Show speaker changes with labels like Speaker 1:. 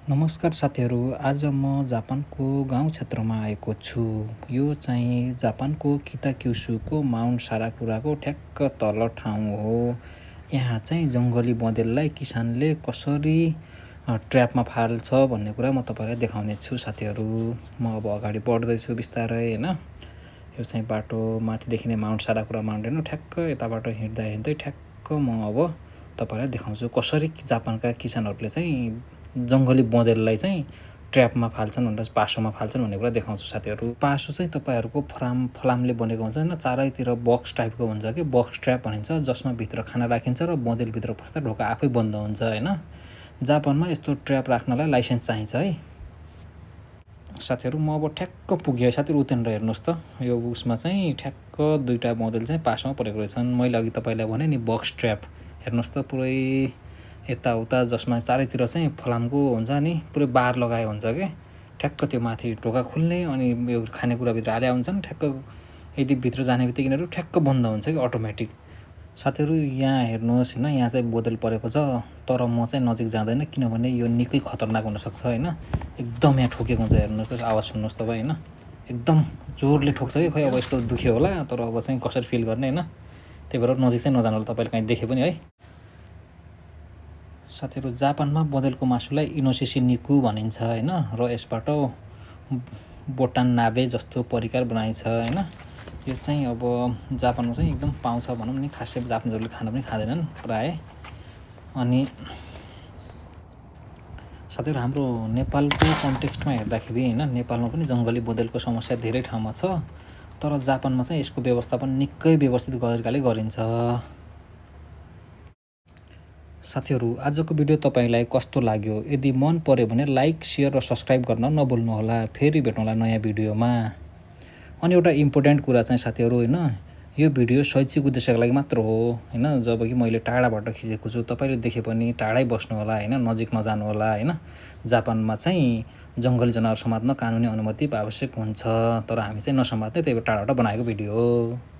Speaker 1: नमस्कार साथीहरू, आज म जापानको गाउँ क्षेत्रमा आएको छु। यो चाहिँ जापानको किताक्युसुको माउन्ट साराकुराको ठ्याक्क तल ठाउँ हो। यहाँ चाहिँ जङ्गली बँदेललाई किसानले कसरी ट्र्यापमा फाल्छ भन्ने कुरा म तपाईँलाई देखाउने छु साथीहरू। म अब अगाडि बढ्दैछु बिस्तारै होइन। यो चाहिँ बाटो माथिदेखि नै माउन्ट साराकुरा माउन्टेन हो। ठ्याक्क यताबाट हिँड्दा हिँड्दै ठ्याक्क म अब तपाईँलाई देखाउँछु कसरी जापानका किसानहरूले चाहिँ जङ्गली बँदेललाई चाहिँ ट्र्यापमा फाल्छन् भनेर पासोमा फाल्छन् भन्ने कुरा देखाउँछु साथीहरू। पासो चाहिँ तपाईँहरूको फलामले बनेको हुन्छ होइन, चारैतिर बक्स टाइपको हुन्छ कि बक्स ट्र्याप भनिन्छ, जसमा भित्र खाना राखिन्छ र बँदेलभित्र पस्दा ढोका आफै बन्द हुन्छ होइन। जापानमा यस्तो ट्र्याप राख्नलाई लाइसेन्स चाहिन्छ है साथीहरू। म अब ठ्याक्क पुगेँ साथीहरू, उतेनर हेर्नुहोस् त, यो उसमा चाहिँ ठ्याक्क दुईवटा बँदेल चाहिँ पासोमा परेको रहेछन्। मैले अघि तपाईँलाई भने नि बक्स ट्र्याप हेर्नुहोस् त, पुरै यताउता जसमा चारैतिर चाहिँ फलामको हुन्छ नि, पुरै बार लगाए हुन्छ कि ठ्याक्क त्यो माथि ढोका खुल्ने अनि यो खानेकुराभित्र हाल्या हुन्छन्। ठ्याक्क यदि भित्र जाने बित्तिकै यिनीहरू ठ्याक्क बन्द हुन्छ कि अटोमेटिक। साथीहरू यहाँ हेर्नुहोस् होइन, यहाँ चाहिँ बोतल परेको छ, तर म चाहिँ नजिक जाँदैन किनभने यो निकै खतरनाक हुनसक्छ होइन। एकदम यहाँ ठोकेको हुन्छ, हेर्नुहोस् त, आवाज सुन्नुहोस् तपाईँ होइन, एकदम जोरले ठोक्छ कि। खै अब यस्तो दुख्यो होला, तर अब चाहिँ कसरी फिल गर्ने होइन, त्यही भएर नजिक चाहिँ नजानु होला तपाईँले कहीँ देखे पनि है साथीहरू। जापानमा बँदेलको मासुलाई इनोसिसी निकु भनिन्छ होइन, र यसबाट बोटान नाबे जस्तो परिकार बनाइन्छ होइन। यो चाहिँ अब जापानमा चाहिँ एकदम पाउँछ भनौँ नि, खासै जापानिजहरूले खान पनि खाँदैनन् प्रायः। अनि साथीहरू हाम्रो नेपालको कन्टेक्स्टमा हेर्दाखेरि होइन, नेपालमा पनि जङ्गली बँदेलको समस्या धेरै ठाउँमा छ, तर जापानमा चाहिँ यसको व्यवस्थापन निकै व्यवस्थित तरिकाले गरिन्छ। साथीहरू, आजको भिडियो तपाईँलाई कस्तो लाग्यो? यदि मन पर्यो भने लाइक, सेयर र सब्सक्राइब गर्न नभुल्नुहोला। फेरि भेटौँला नयाँ भिडियोमा। अनि एउटा इम्पोर्टेन्ट कुरा चाहिँ साथीहरू होइन, यो भिडियो शैक्षिक उद्देश्यको लागि मात्र हो होइन। जब कि मैले टाढाबाट खिचेको छु, तपाईँले देखे पनि टाढै बस्नु होला होइन, नजिक नजानु होला होइन। जापानमा चाहिँ जङ्गली जनावर समात्न कानुनी अनुमति आवश्यक हुन्छ, तर हामी चाहिँ नसमात्ने, त्यही भएर टाढाबाट बनाएको भिडियो हो।